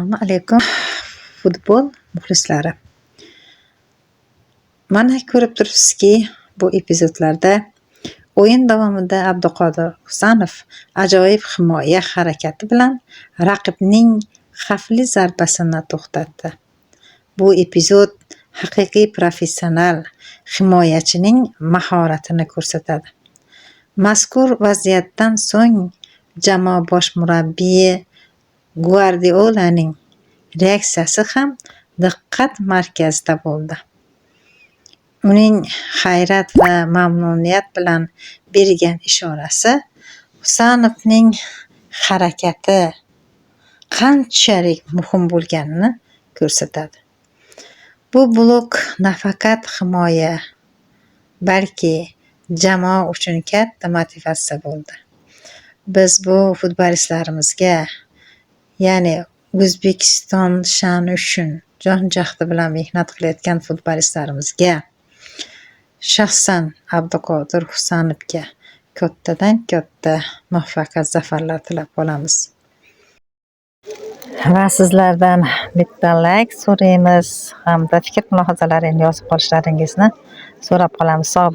Assalomu alaykum, futbol muxlislari. Mana ko'rib turibsizki, bu epizodlarda o'yin davomida Abduqodir Husanov ajoyib himoya harakati bilan raqibning xavfli zarbasini to'xtatdi. Bu epizod haqiqiy professional himoyachining mahoratini ko'rsatadi. Mazkur vaziyatdan so'ng jamoa bosh murabbiyi Guardiolaning reaksiyasi ham diqqat markazida bo'ldi. Uning hayrat va mamnuniyat bilan bergan ishorasi Husanovning harakati qanchalik muhim bo'lganini ko'rsatadi. Bu blok nafaqat himoya, balki jamoa uchun katta motivatsiya bo'ldi. Biz bu futbolistlarimizga, ya'ni O'zbekiston sha'ni uchun jon-jahdi bilan mehnat qilayotgan futbolistlarimizga, shaxsan Abduqodir Husanovga kattadan katta muvaffaqiyat, zafarlar tilab qolamiz. Va sizlardan bitta layk so'raymiz hamda fikr mulohazalaringni yozib qolishlaringizni so'rab qolamiz. Sog'